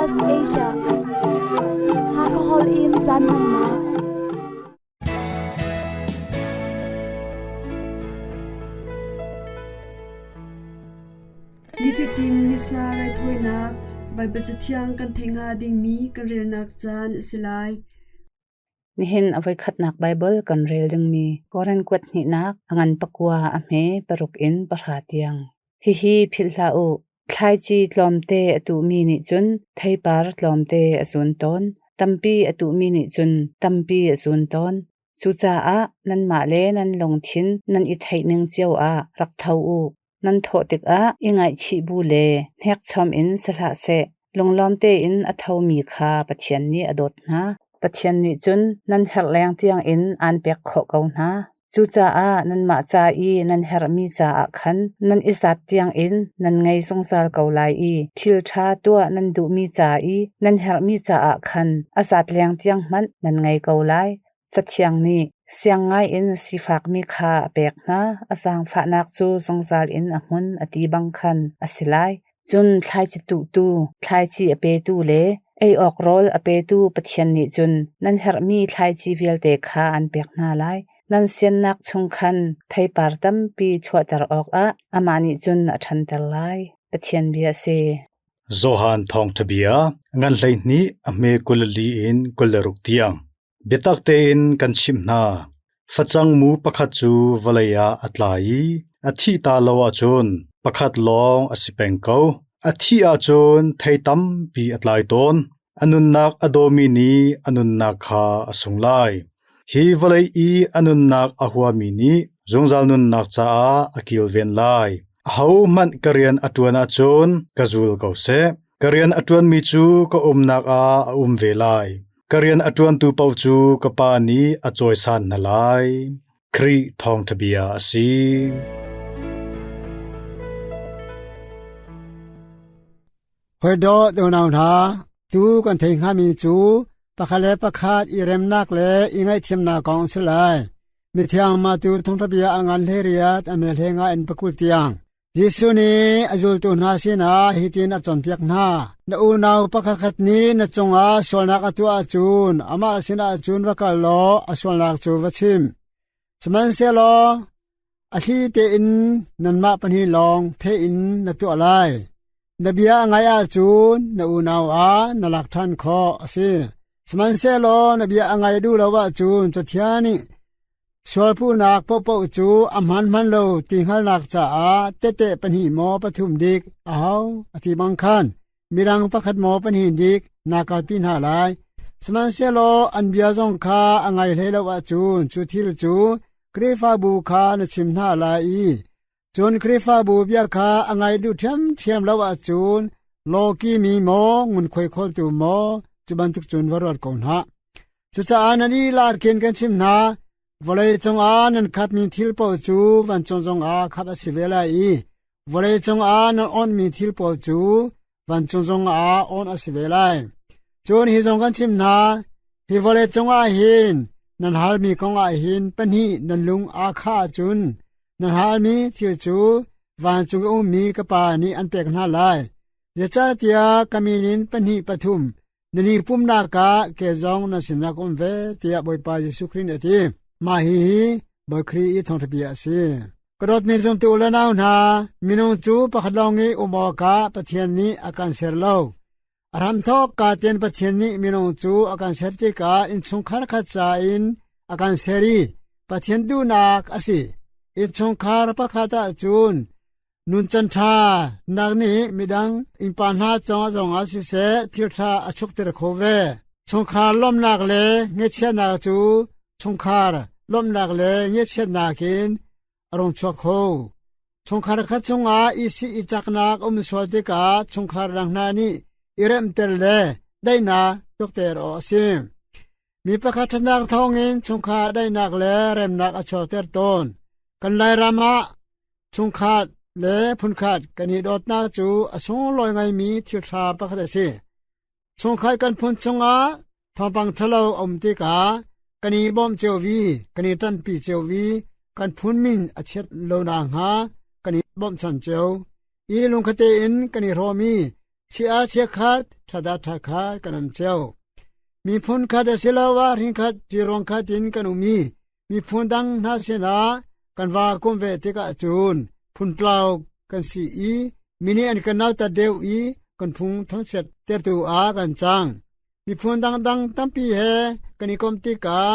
SBS Asia. Hakahol in caan hmannak. Nifatin Missa raithawinak Baibal Cathiang kan theih hnga dingmi kan relnak caan a si lai. Nihin a voikhatnak Baibal kan rel dingmi Korin kuat hnihnak a ngan pakua a hme paruk in pahra tiang. Hihi philh hlah u, thlaici tlawmte a tuhmi nih cun theipar tlawmte a zun tawn, tampi a tuhmi nih cun tampi a zun tawn. Cucaah nanmah le nan lungthin nan i theih ning cio ah rak tho u. Nan thawh tikah i ngaihchih bu le hnekchom in si hlah seh. Lunglawm tein a thomi kha Pathian nih a dawt hna. Pathian nih cun nan herh leng tiangin aan pek khawh ko hna. Cucaah nanmah ca i nan herhmi caah khan nan i zat tiangin nan ngei zungzal ko lai i thil ṭha tuah nan duhmi ca i nan herhmi caah khan a zat leng tiang hmanh nan ngei ko lai. Cathiang nih siang ngaiin sifakmi kha a pek hna, a zaangfahnak cu zungzal in a hmun a ti bang khan a si lai. Cun thlaici tuhtu, thlaici a petu le ei awk rawl a petu Pathian nih cun nan herhmi thlaici vialte kha an pek hna lai. Nan siannak chung khan theipar tampi chuahter awkah amah nih cun a ṭhanter lai. Pathian bia a si. Johan Thawngṭha Bia, ngan 12 a hme 24 in 26 tiang. Biatak tein kan chimh hna, facang mu pakhat cu vawlei ah a tla i a thih ta lo ahcun pakhat lawng a si peng ko. A thih ahcun thei tampi a tlai tawn. A nunnak a dawmi nih a nunnak kha a sung lai. Hi vawlei i a nunnak a huami nih zungzal nunnak caah a kilven lai. Ahohmanh ka rian a ṭuan ahcun ka zul ko seh. Ka rian a ṭuanmi cu ka umnak ah a um ve lai. Ka rian a ṭuantu paoh cu ka Pa nih a cawisan hna lai. Khrih thawngṭha bia a si. Hawi dawt unau hna, tu kan thei hngami cu pakhat le pakhat i remnak le i ngaihthiamnak kong a si lai. Mithiang Matu thawngṭha bia a ngan hlei riat a mel he nga in pakul tiang. Jesuh nih a zultu hna sinah hitin a cawnpiak hna. Na unau pakhatkhat nih na cungah sualnak a tuah ahcun amah sinah cun va kal law a sualnak cu va chim. Sihmanhsehlaw a thli tein nanmah pahnih lawng theih in na tuah lai. Na bia a ngaih ahcun na unau ah na lak ṭhan khawh a si. Sihmanhsehlaw na bia a ngaih duh lo ahcun Cathiang nih Sualpuhnak paohpaoh cu a hmaan hman lo ti hngalhnak caah tehte pahnih maw pathum dik a hau a ti bang khan midang pakhat maw pahnih dik naa kalpi hna lai. Sihmanhsehlaw an bia zong kha a ngai hlei lo ahcun cu thil cu Khrihfabu kha na chim hna lai i cun Khrihfabu bia kha a ngai duh ṭhiamṭhiam lo ahcun lawki mi maw ngunkhuai khawltu maw cu bantuk cun va ruat ko hna. Cucaah nan i larkin kan chim hna, vawlei cungah nan khapmi thil paoh cu vancung zongah khap a si ve lai i vawlei cungah nan awnhmi thil paoh cu vancung zongah awnh a si ve lai. Cun hi zong kan chim hna, hi vawlei cungah hin nan halmi kongah hin pahnih nan lung aa khah ahcun nan halmi thil cu vancung i ummi ka Pa nih an pek hna lai. Zeicahtiah ka min in pahnih pathum nan i pumnak ah ke zong nan sinah ka um ve tiah Bawipa Jesuh Khrih nih a ti. Mah hihi Bawi Khrih i thawngṭha bia a si. Ka dawtmi zumtu u le nau hna, minung cu pakhat lawng i um awkah Pathian nih a kan ser lo. A hramthawk ka ten Pathian nih minung cu a kan ser tikah innchungkhar khat ca in a kan ser i Pathian duhnak a si. Innchungkhar pakhat ah cun Nuncan ṭha nak nih midang innpa hna cungah zongah siseh thil ṭha a chukter kho ve. Chungkhar lawmhnak le ngaihchiatnak cu chungkhar lawmhnak le ngaihchiatnak in a rung chuak kho. Chungkhar khat chungah i si i caknak um sual tikah chungkhar dang hna nih i remhter le daihnak tukter awk a si. Mi pakhat ṭhatnak thawngin chungkhar daihnak le remnak a chuakter tawn. Kan Lairam ah chungkhat le phunkhat kan i dawtnak cu a sunglawi ngaimi thil ṭha pakhat a si. Chungkhat kan phun chungah thawngpang ṭhalo a um tikah kan i bawmh cio vi, kan i ṭanpi cio vi, kan phun min a chiat lo nakhnga kan i bawmhchan cio. I lungkhat tein kan i hrawm i Chia chiakhat thada thakhat kan um cio. Miphun khat asiloah hrinkhat ṭiruang khat in kan um i miphun dang hna sinah kan va kum ve tikah cun phuntlau kan si i mi nih an kan nautat deuh i kan phung thangchiat tertu ah kan cang. Miphun dangdang tampi he kan i komh tikah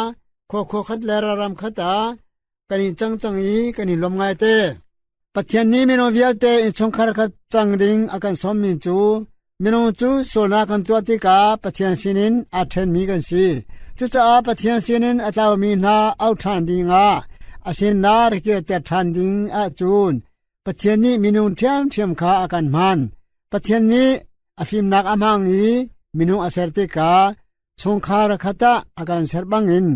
khua khua khat le ram khat ah kan i cang cang i kan i lawm ngaite. Pathian nih minung vialte innchungkhar khat cang ding a kan sawmmi cu minung cu sualnak kan tuah tikah Pathian sinin aa ṭhenmi kan si. Cucaah Pathian sinin a tlaumi hna auh ṭhan dingah a sinah rak kirter ṭhan ding ahcun Pathian nih minung ṭhiamṭhiam kha a kan hman. Pathian nih a fimnak a hmang i minung a ser tikah chungkhar khat ah a kan ser bangin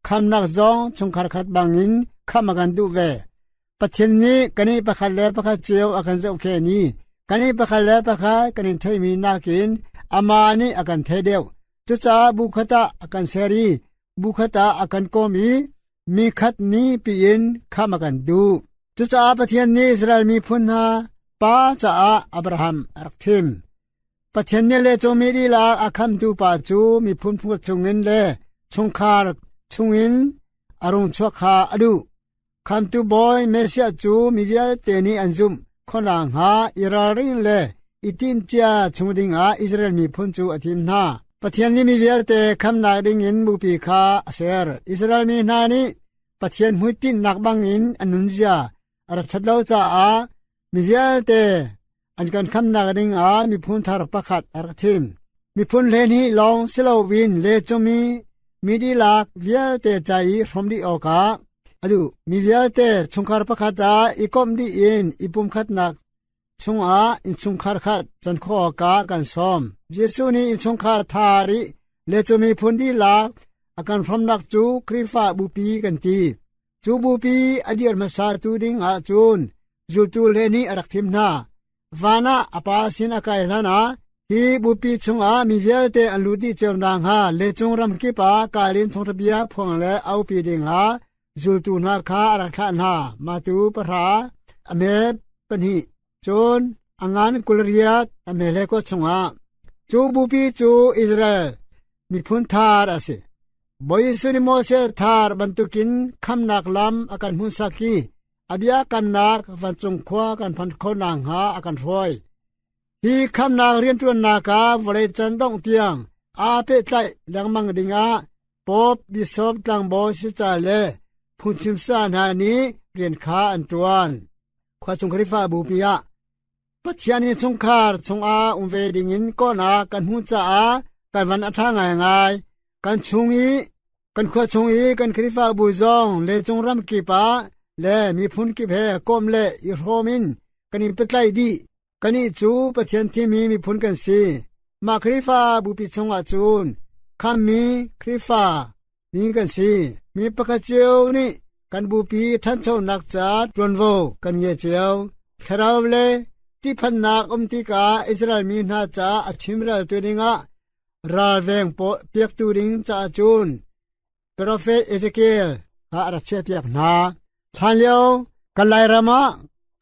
khamnak zong chungkhar khat bangin khamh a kan duh ve. Pathian nih kan i pakhat le pakhat cio a kan zohkhenh i kan i pakhat le pakhat kan in theimi nakin amah nih a kan thei deuh. Cucaah bu khat ah a kan ser i bu khat ah a kan kawm i mi khat ni piin khamh a kan duh. Cucaah Pathian nih Israel miphun hna pa caah Abraham a rak thim. Pathian nih le cawmi lila a khamtu pa cu miphun phut chungin le chungkhar chungin a rung chuak kha a duh. Khamtu bawi Messiah cu mi vialte nih an zumh khawhnak hnga i ralring le i timhcia chung dingah Israel miphun cu a thim hna. Pathian nih mi vialte khamnak dingin bupi kha a ser. Israel mi hna nih Pathian hmuitinhnak bangin an nunzia a rak ṭhat lo caah mi vialte an kan khamnak dingah miphun thar pakhat a rak thim. Miphun 12 lawng si loin lecungmi mi dihlak vialte ca i hrawm dih awkah a duh. Mi vialte chungkhar pakhat ah i komh dih in i pumkhatnak chungah innchungkhar khat can khawh awkah kan sawm. Jesuh nih innchungkhar thar i lecung miphun dihlak a kan hrawmnak cu Khrihfa bupi kan ti. Cu bupi a dir hmasa tu ding ah cun zultu le nih a rak thim hna. Van ah a pa sin a kai hlan ah hi bupi chungah mi vialte an lut dih cio nakhnga lecung ram kip ah kalin thawngṭha phuang le aupi dingah zultu hna kha a rak thlah hna. Matu pahra a me pahnih cun a ngan 28 a me le ko chungah cu bupi cu Israel miphun thar a si. Bawi Jesuh nih Moses thar bantukin khamnak lam a kan hmuhsak i a biakamnak vancung khua kan phanh kho nakhnga a kan hruai. Hi khamnak rianṭuannak ah vawlei can dongh tiang aa pehtlaih lengmang dingah Pope, Bishop, tlangbawi sica le phungchimsa hna nih rian kha an ṭuan. Khuachung Khrihfabu pi ah Pathian nih chungkhar chungah um ve dingin kawhnak kan hmuh caah kan van a ṭha ngaingai. Kan chung i kan khua chung i kan Khrihfabu zong lecung ram kip ah le miphun kip he kawm le i hrawm in kan i pehtlaih dih. Kannih cu Pathian thimmi miphun kan si. Mah Khrihfa bupi chungah cun khammi Khrihfa mi kan si. Mi pakhat cio nih kan bupi ṭhanchonak ca ṭuanvo kan ngei cio. Thlarau le ṭihphannak um tikah Israel mi hna ca a chimreltu dingah ralveng piaktu ding caah cun Profet Ezekiel kha a rak chiahpiak hna. Hlanlio kan Lairam ah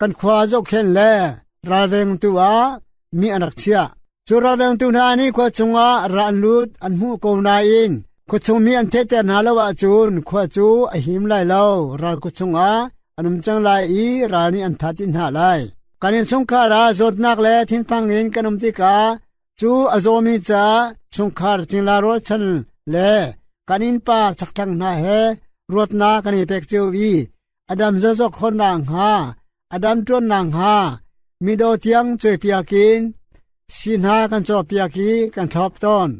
kan khua zohkhenh le ralvengtu ah mi an rak chiah. Cu ralvengtu hna nih khua chungah ra an lut an hmuh ko nain khua chung mi an theihter hna lo ahcun khua cu a him lai lo. Ral khua chungah an um cang lai i ral nih an that dih hna lai. Kan innchungkhar ah zawtnak le thinphang in kan um tikah Cu a zawmi ca chungkhar cingla rualchan le kan innpa chakthlang hna he ruatnak kan i pek cio i a dam zozok khawhnak hnga a dam ṭuannak hnga midaw tiang cuaipiak in si hna kan cawkpiak i kan thlop tawn.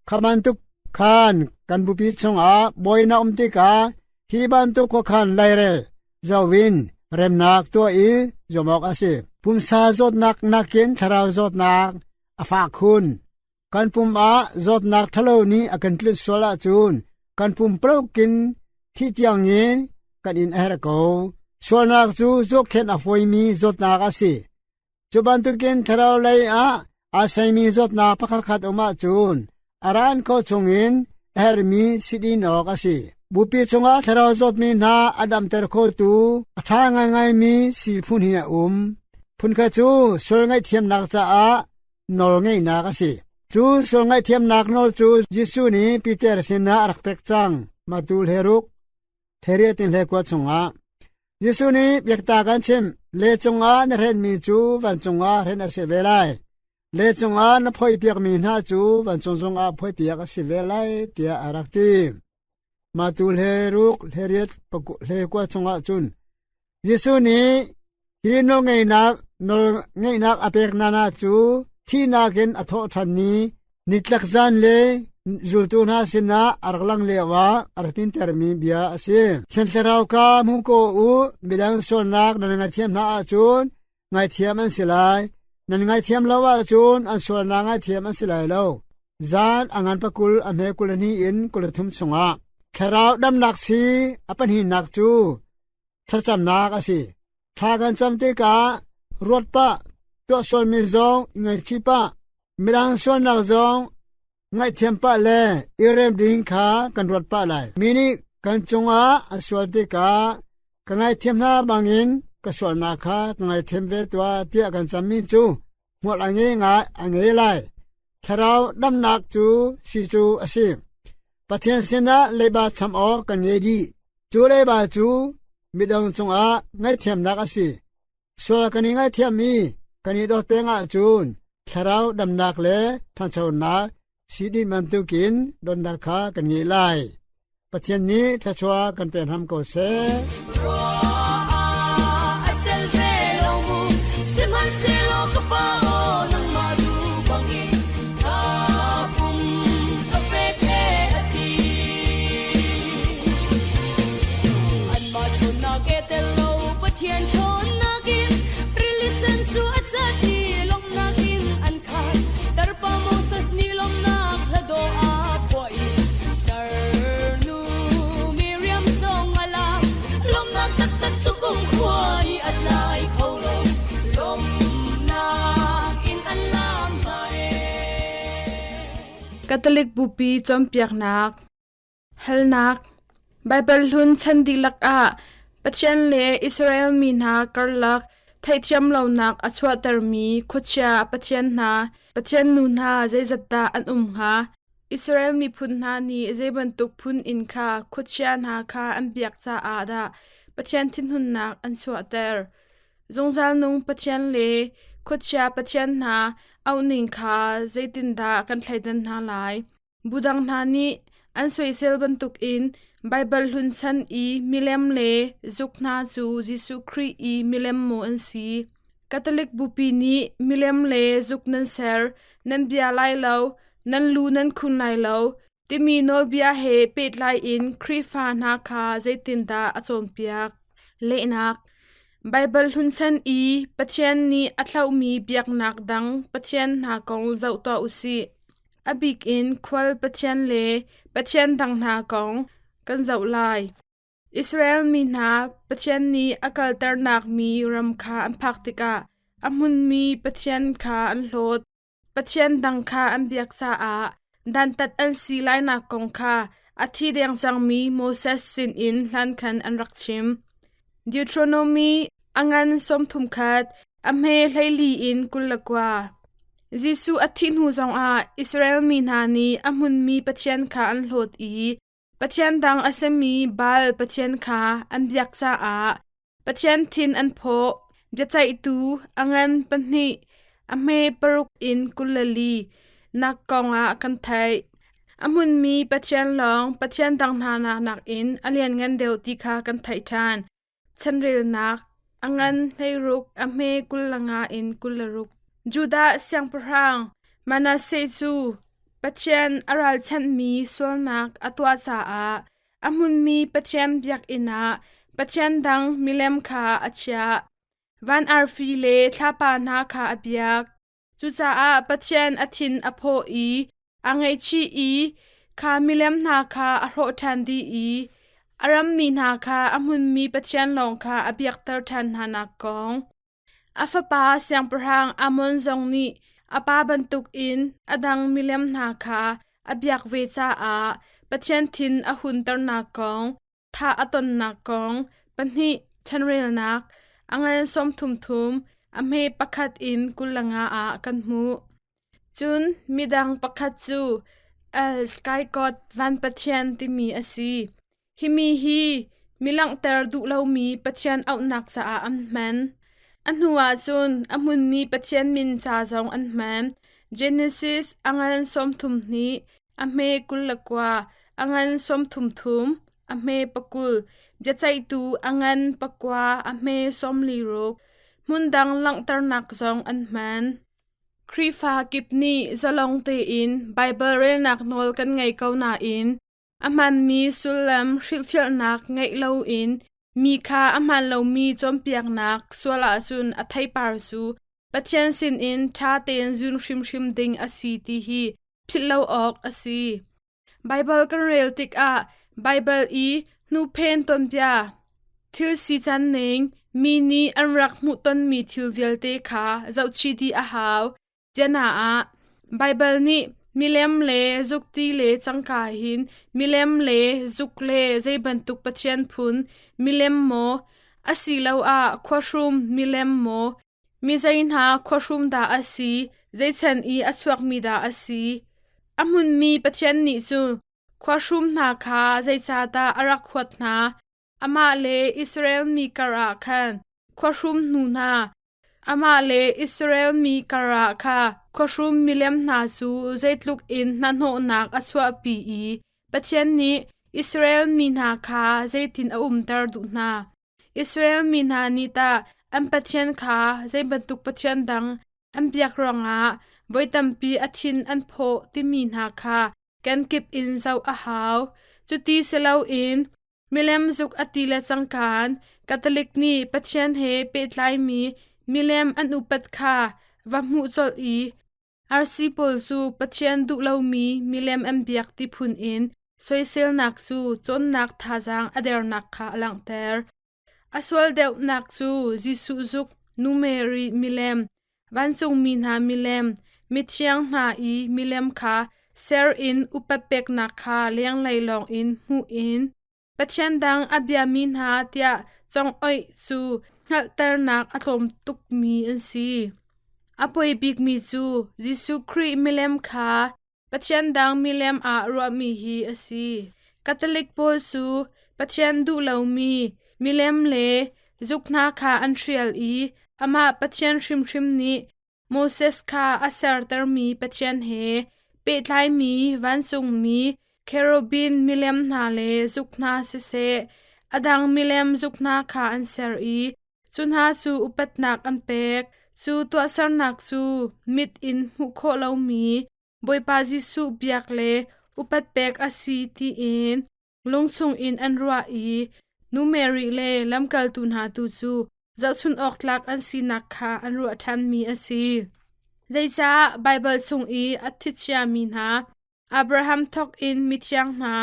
Kha bantuk khan kan bupi chungah bawi na um tikah hi bantuk khuakhan lairel zoin remnak tuah i zuam awk a si. Pumsa zawtnak nakin thlarau zawtnak a fak khun. Kan pum ah zawtnak ṭhalo nih a kan tlunh sual ahcun kan pum palokin thi tiangin kan in a herh ko. Sualnak cu zohkhenh a fawimi zawtnak a si. Cu bantukin thlarau lei ah aa seimi zawtnak pakhatkhat um ahcun a ran khawh chungin a herhmi sidin awk a si. Bupi chungah thlarau zawtmi hna a damter khotu a ṭha ngaingaimi sii phun hi a um. Phunkhat cu sual ngaihthiamnak caah Nawlngeihnak a si. Cu sual ngaihthiamnak nawl cu Jesuh nih Peter sinah a rak pek cang. Matu hleruk theriat in hlekua chungah Jesuh nih biakta kan chim le cungah na hrenmi cu vancung ah hren a si ve lai. Le cungah na phoihpiakmi hna cu vancung zongah phoihpiak a si ve lai tiah a rak ti. Matu hleruk hleriat hlekua chungah cun Jesuh nih hi nawlngeihnak nawlngeihnak a pek hna cu thihnak in a thawh ṭhan ni nitlak zan le zultu hna sinah a rak lang lioah a rak tintermi bia a si. Thiang Thlarau kha hmu ko u, midang sualnak nan ngaithiam hna ahcun ngaithiam an si lai. Nan ngaithiam lo ahcun an sualnak ngaithiam an si lai lo. Zan a ngan pakul a hme kul hnih in 23 chungah Thlarau damnak si a pahnihnak cu thlacamnak a si. Thla kan cam tikah ruat pah, tuah sualmi zong ngaihchih pah, midang sualnak zong ngaihthiam pah le i rem ding kha kan ruat pah lai. Mi nih kan cungah an sual tikah ka ngaihthiam hna bangin ka sualnak kha ka ngaihthiam ve tuah tiah kan cammi cu hmual a ngei ngai a ngei lai. Thlarau damnak cu si cu a si. Pathian sinah leiba cham awk kan ngei dih. Cu leiba cu midang cungah ngaihthiamnak a si. Sual kan i ngaihthiam i kan i dawt peng ahcun thlarau damnak le ṭhanchonak si dih bantukin donnak kha kan ngei lai. Pathian nih thluachuah kan pe hram ko seh. Catholic Bupi cawnpiaknak Halnak Baibal hlun chan dihlak ah Pathian le Israel mi hna karlak theihthiam lonak a chuahtermi khuachia pathian hna, pathian nu hna zeizat dah an um hnga? Israel miphun hna nih zei bantuk phun inn kha khuachia hna kha an biak caah dah Pathian thinhunnak an chuahter? Zungzal nung Pathian le khuachia pathian hna auhning kha zeitindah kan thleidan hna lai? Budang hna nih an soisel bantukin Baibal hlun chan i milem le zuk hna cu Jesuh Khrih i milem maw an si? Catholic Bupi nih milem le zuk nan ser, nan bia lai lo, nan lu nan khun lai lo timi nawlbia he pehtlai in Khrihfa hna kha zeitindah a cawnpiak? Lehnak Baibal hlun chan i Pathian nih a thlauhmi biaknak dang pathian hna kong zoh tuah u sih. A bik in khual pathian le pathian dang hna kong kan zoh lai. Israel mi hna Pathian nih a kalternak mi ram kha an phak tikah a hmunmi Pathian kha an hlawt. Pathian dang kha an biak caah dantat an si lainak kong kha a thi deng cangmi Moses sinin hlan khan an rak chim. Deuteronomy a ngan 31, a hme 14 in 29. Jesuh a thih hnu zongah Israel mi hna nih a hmunmi Pathian kha an hlawt i Pathian dang a simi Baal pathian kha an biak caah Pathian thin an phawh. Biaceihtu a ngan pahnih, a hme paruk in 24 nak kongah kan theih. A hmunmi Pathian lawng Pathian dang hna nakin a lianngan deuh ti kha kan theih ṭhan. Chanrelnak a ngan 16, a hme 25 in 26. Judah siangpahrang Manasseh cu Pathian a ralchanhmi sualnak a tuah caah a hmunmi Pathian biakinn ah pathian dang milem kha a chiah. Van arfi le thlapa hna kha a biak. Cucaah Pathian a thin a phawh i a ngaihchih i kha milem hna kha a hrawh ṭhan dih i a rammi hna kha a hmunmi Pathian lawng kha a biakter ṭhan hnanak kong. A fapa Siangpahrang Amon zong nih a pa bantukin a dang milem hna kha a biak ve caah Pathian thin a hunternak kong, thah a tonnak kong, pahnih chanrelnak, a ngan 33, a hme pakhat in 25 ah kan hmuh. Cun midang pakhat cu El Sky God Van Pathian timi a si. Hi mi hi mi langhter duh lomi Pathian auhnak caah an hman. A hnuah cun a hmunmi Pathian min ca zong an hman. Genesis a ngan 32, a hme 29, a ngan 33, a hme 20, biaceihtu a ngan 9, a hme 46. Hmundang langhternak zong an hman. Khrihfa kip nih zalong tein Baibal relnak nawl kan ngei ko nain A hmaanmi sullam hrilhfiahnak ngeih loin mi kha a hmaan lomi cawnpiaknak sual ahcun a theipar cu Pathian sinin ṭha tein zun hrimhrim ding a si ti hi philh lo awk a si. Baibal kan rel tikah Baibal i hnuphen tuanbia, thil sican ning, mi nih an rak hmuhtonmi thil vialte kha zohchih dih a hau. Biana ah, Baibal nih milem le zukti le cangka hin milem le zuk le zei bantuk pathian phun milem maw asiloah khuahrum milem maw mi zei hna khuahrum dah a si, zei chan i a chuakmi dah a si. A hmunmi Pathian nih cun khuahrum hna kha zeicahdah a rak huat hna? Amah le Israel mi karah khan khuahrum hnu hna, Amah le Israel mi karah kha khuahrum milem hna cu zeitluk in hnahnawhnak a chuahpi i Pathian nih Israel mi hna kha zeitin a umter duh hna. Israel mi hna nih tah an Pathian kha zei bantuk pathian dang an biak ruangah voi tampi a thin an phawh timi hna kha kenkip in zoh a hau. Cuti si loin Milem zuk a ti le cangkaan Catholic nih Pathian he pehtlaimi milem an upat kha va hmuh colh i RC pawl cu Pathian duh lomi milem an biak ti phun in soiselnak cu cawnnak thazaang a dernak kha a langhter. A sual deuhnak cu Jesuh zuk, Nu Mary milem, vancungmi hna milem, mithiang hna i milem kha ser in upat peknak kha lenglei lawngin hmuh in Pathian dang a biami hna tiah congoih cu hngalhternak a tlawm tukmi an si. A poi bikmi cu Jesuh Khrih milem kha Pathian dang milem ah ruahmi hi a si. Catholic pawl cu Pathian duh lomi milem le zuk hna kha an hrial i amah Pathian hrimhrim nih Moses kha a sertermi Pathian he pehtlaimi vancungmi cherubim milem hna le zuk hna siseh, a dang milem zuk hna kha an ser i Cu hna cu upatnak an pek. Cu tuahsernak cu mit in hmuh khawh lomi Bawipa Jesuh biak le upat pek a si tiin lungchung in an ruah i Nu Mary le lamkaltu hna tu cu zohchunh awk tlak an sinak kha an ruah ṭhanmi a si. Zeicah Baibal chung i a thichiami hna Abraham thawk in mithiang hna,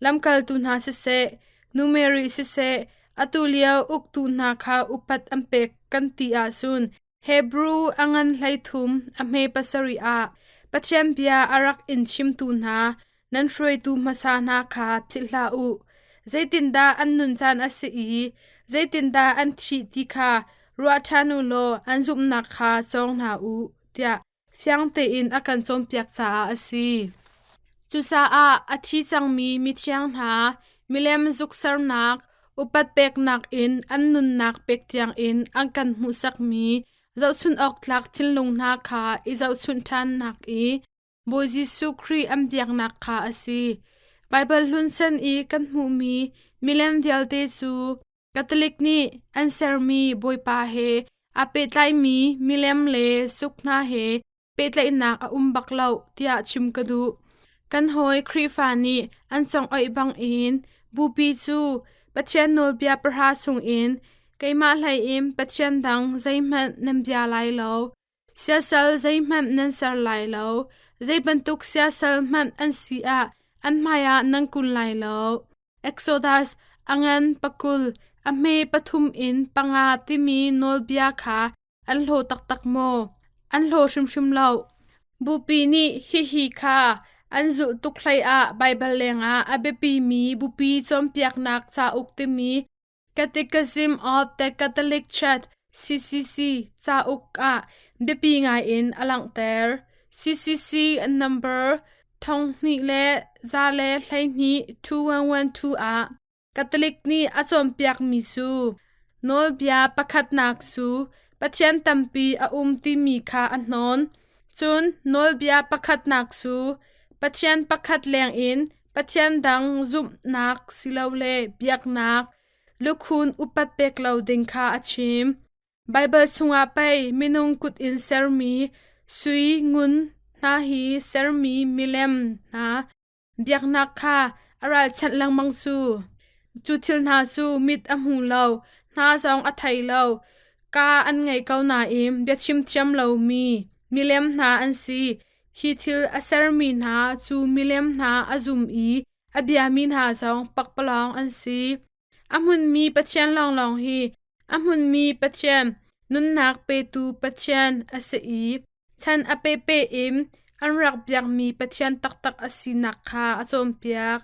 lamkaltu hna siseh, nu Mary siseh, atu lio uktu hna kha upat an pek kan ti ahcun Hebrew a ngan 13 a hme 7 ah Pathian bia a rak in chimtu hna nan hruaitu hmasa hna kha philh hlah u. Zeitindah an nun caan a si i zeitindah an thih ti kha ruah ṭhan u law an zumhnak kha cawng hna u, tiah fiang tein a kan cawnpiak caah a si. Cucaah a thi cangmi mithiang hna milem zuksernak, upat peknak in an nunnak pek tiangin an kan hmuhsakmi zohchunh awk tlak thinlung hna kha i zohchunh ṭhannak i Bawi Jesuh Khrih an biaknak kha a si. Baibal hlun sen i kan hmuhmi milem vialte cu Catholic nih an sermi Bawipa he aa pehtlaimi milem le suk hna he pehtlaihnak a um bak lo tiah chim ka duh. Kan hawi Khrihfa nih an congoih bangin Bupi cu Pathian nawlbia pahra chungin keimah hlei in Pathian dang zeihmanh nan bia lai lo. Siasal zeihmanh nan ser lai lo. Zei bantuk siasal hmanh an si ah an hmaiah nan kun lai lo. Exodus a ngan 20, a hme 3 in 5 timi nawlbia kha an hlaw taktak maw? An hlaw hrimhrim lo. Bupi nih hihi kha an zulh tuk hleiah Baibal lengah a biapimi bupi cawnpiaknak cauk timi Catechism of the Catholic Church CCC cauk ah biapi ngaiin a langhter. CCC number 2112 2112 ah Catholic nih a cawnpiakmi cu nawlbia pakhatnak cu Pathian tampi a um timi kha a hnawn. Cun nawlbia pakhatnak cu Pathian pakhat lengin Pathian dang zumhnak silole biaknak lukhun upat pek lo ding kha a chim. Baibal chungah pei minung kut in sermi sui ngun hna hi sermi milem hna biaknak kha a ralchanh lengmang cu. Cu thil hna cu mit a hmu lo, hna zong a thei lo, kaa an ngei ko nain biachim thiam lomi milem hna an si. Hi thil a sermi hna cu milem hna a zum i a biami hna zong pakpalawng an si. A hmunmi Pathian lawnglawng hi a hmunmi Pathian, nunnak petu Pathian a si i chan a pepe in an rak biakmi Pathian taktak a sinak kha a cawnpiak.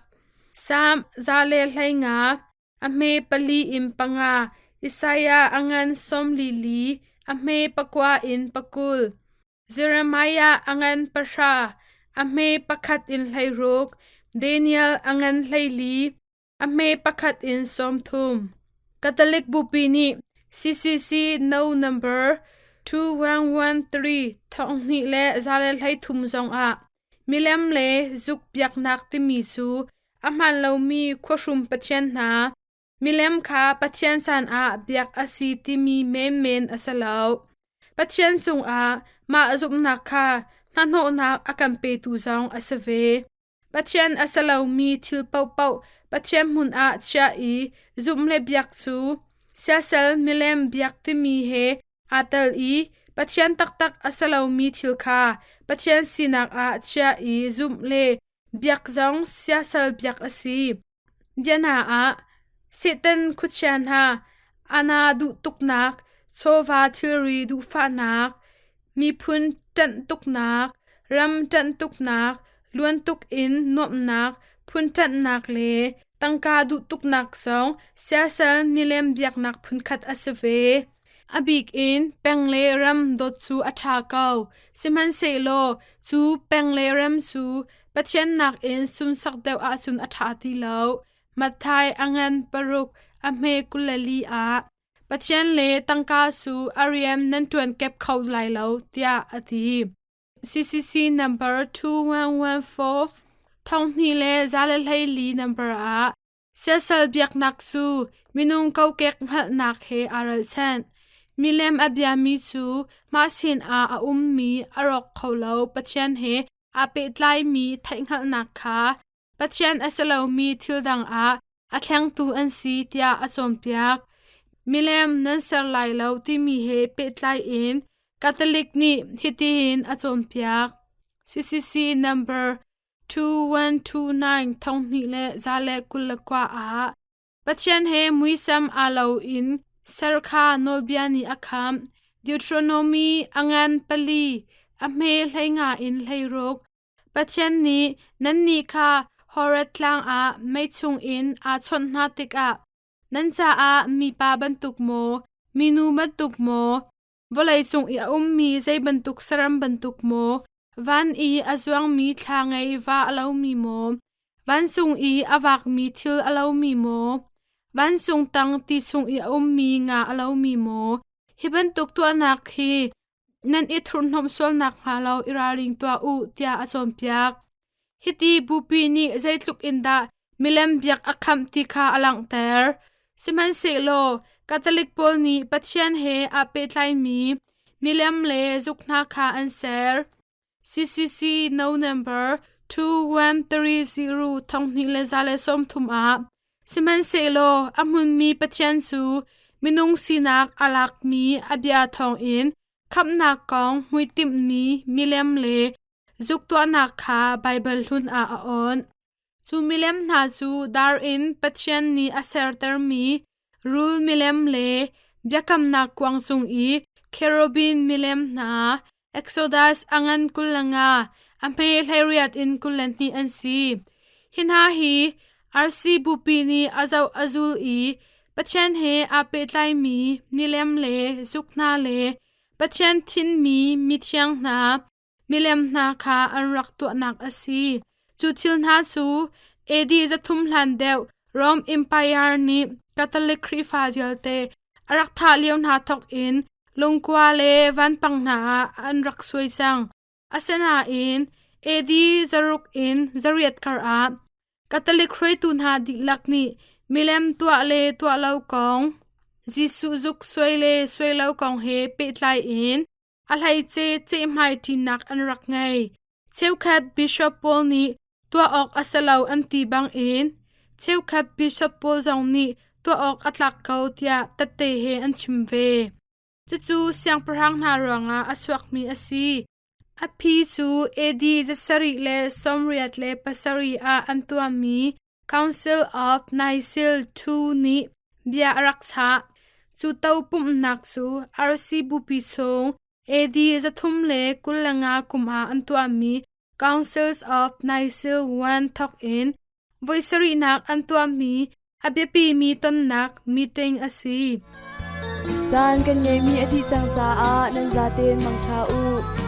Salm 115, a hme 4 in 5, Isaiah a ngan 44, a hme 9 in 20. Jeremiah a ngan 10, a hme 1 in 16, Daniel a ngan 14, a hme pakhat in 30. Catholic Bupi nih CCC No Number 2113 2113 zongah milem le zuk biaknak timi cu a hmaan lomi khuahrum pathian hna milem kha Pathian caan ah biak a si timi menmen a si lo. Pathian cungah mah zumhnak kha hnahnawhnak a kan petu zong a si ve. Pathian a si lomi thil paohpaoh Pathian hmun ah chiah i zumh le biak cu siasal milem biak timi he aa tel i Pathian taktak a si lomi thil kha Pathian sinak ah chiah i zumh le biak zong siasal biak a si. Biana ah, Satan khuachia hna ana duh tuknak, chawva thilri duhfahnak, miphun ṭanh tuknak, ram ṭanh tuknak, luan tuk in nuamhnak, phun ṭanhnak le tangka duh tuknak zong siasal milem biaknak phunkhat a si ve. A bik in peng le ram dawt cu a ṭha ko. Sihmanhsehlaw cu peng le ram cu Pathian nakin sunsak deuh ahcun a ṭha ti lo. Matthai a ngan 6 a hme 24 ah Pathian le tangka cu a rian nan ṭuan kep kho lai lo tiah a ti. CCC number 2114 2114 number ah Siasal biaknak cu minung kokek hngalhnak he aa ralchanh. Milem a biami cu mah sinah a ummi a rawk kho lo Pathian he aa pehtlaimi theihhngalhnak kha Pathian a si lomi thil dang ah a thlengtu an si tiah a cawnpiak. Milem nan ser lai lo timi he pehtlai in Catholic nih hitihin a cawnpiak. CCC number 2129 2129 ah Pathian he muisam aa lo in ser kha nawlbia nih a khamh. Deuteronomy a ngan 4, a hme 15 in 16. Pathian nih nannih kha Horeb tlang ah mei chungin aa chawnh hna tikah nan caah mipa bantuk maw, minu bantuk maw, Vawleicung i a ummi zei bantuk saram bantuk maw, van i a zuangmi thla ngei va a lomi maw, vancung i a vakmi thil a lomi maw, vancung tang ti chung i a ummi nga a lomi maw, hi bantuk tuahnak hi nan i thurhhnawmh sual nakhnga lo i ralring tuah u, tiah a cawnpiak. Hiti bupi nih zeitluk in dah milem biak a khamh ti kha a langhter. Sihmanhsehlaw Catholic pawl nih Pathian he aa pehtlaimi milem le zuk hna kha an ser. CCC No Number 2130 2130 ah Sihmanhsehlaw a hmunmi Pathian cu minung sinak a lakmi a bia thawngin khamhnak kong hmuitimhmi milem le Zuk tuahnak kha Baibal hlun ah a awnh. Cu milem hna cu dar in Pathian nih a sertermi rul milem le biakamnak kuang cung i cherubim milem hna, Exodus a ngan 25, a hme 18 in 22 an si. Hi hna hi RC bupi nih a zoh a zul i Pathian he aa pehtlaimi milem le zuk hna le Pathian thinmi mithiang hna, Milem hna kha an rak tuahnak a si. Cu thil hna cu AD 300 hlan deuh Rome Empire nih Catholic Khrihfa vialte a rak thah lio hna thawk in lungkua le vanpang hna ah an rak suai cang. Asinain AD 600 in 800 kar ah Catholic hruaitu hna dihlak nih milem tuah le tuah lo kong, Jesuh zuk suai le suai lo kong he pehtlai in a hleice ceihmaiṭinak an rak ngei. Cheukhat bishop pawl nih tuah awk a si lo an ti bangin cheukhat bishop pawl zong nih tuah awk a tlak ko tiah tette he an chim ve. Cucu siangpahrang hna ruangah a chuakmi a si. A phi cu AD 787 ah an tuahmi Council of Nicene II nih bia a rak chah. Cu to pumhnak cu RC Bupi chung AD 325 kum ah an tuahmi Councils of Nicene I thawk in voi sarihnak an tuahmi a biapimi tonnak meeting a si. Caan kan ngeimi a dih cang caah nan zaten mangṭha u.